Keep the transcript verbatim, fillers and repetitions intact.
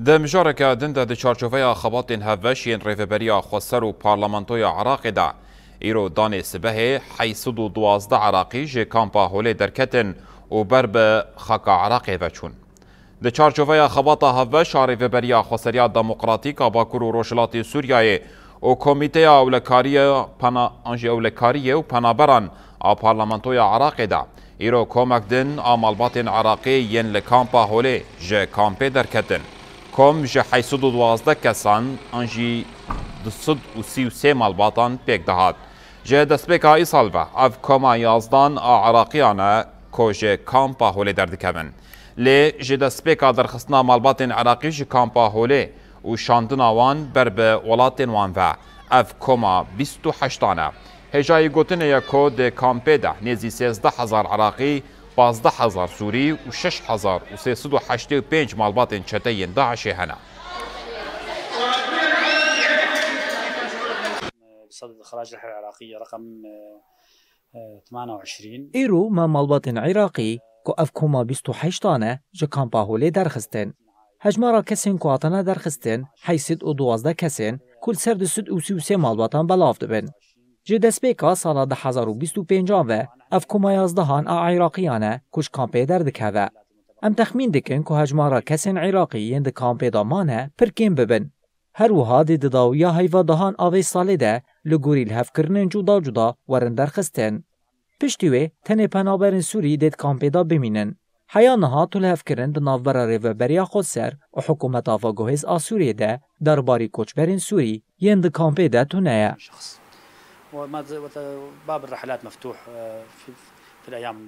Di mijareke din de di çarçoveya xebatên hevbeş yên Rêveberiya Xweser û Parlamentoya Iraqê de, îro danê sibehê heyt sed û duwazdeh Iraqî ji kampa Holê derketin û ber bi xaka Iraqê ve çûn. Di çarçoveya xebata hevbeş a Rêveberiya Xweseriya Demokratîk a Bakur û Rojhilatê Sûriyeyê û Komîteya Ewlekariyê Pena-, an jî Ewlekariyê û Penaberan a Parlamentoya Iraqê de, îro komek din a malbatên Iraqê yên li kampa Holê ji kampê derketin, kom ji heyt sed û duwazdeh kesan an jî du sed û sî û sê malbatan pêk dihat. Ji destpêka îsal ve ev koma yazdan a Iraqiyan e ku ji kampa Holê derdikevin. Lê ji destpêka derxistina malbatên Iraqî ji kampa Holê û şandina wan ber bi welatên wan ve, ev koma bîst û heştan e. Hêjayî gotinê ye ku di kampê de nêzî sêzdeh hezar Iraqî, pazdeh hezar Sûrî û şeş hezar û sê sed û heştê û pênc malbatên çeteyên DAIŞê hene. بصدد إخراج رحلة عراقية رقم، آه، آه، ثمانية وعشرين. Îro me malbatên Iraqî ku ev koma bîst û heştan e ji kampa Holê derxistin. Hejmara kesên ku hatine derxistin heyt sed û duwazdeh kesên ku li ser du sed û sî û sê malbatan belav dibin. Ji destpêka sala du hezar û bîst û pêncan ve ev koma yazdehan a Iraqiyan e ku ji kampê derdikeve. Em texmîn dikin ku hejmara kesên Iraqî yên di kampê de mane pir kêm bibin. Her wiha dê di dawiya heyva dehan a vê salê de li gorî lihevkirinên cuda cuda werin derxistin. Piştî wê tenê penaberên Sûrî dê di kampê de bimînin. Heya niha tu lihevkirin di navbera Rêveberiya Xweser û hikûmeta veguhêz a Sûriyê de derbarî koçberên Sûrî yên di kampê de tune ye. شخص. وما ز-، وت-، باب الرحلات مفتوح، آه، في، في الأيام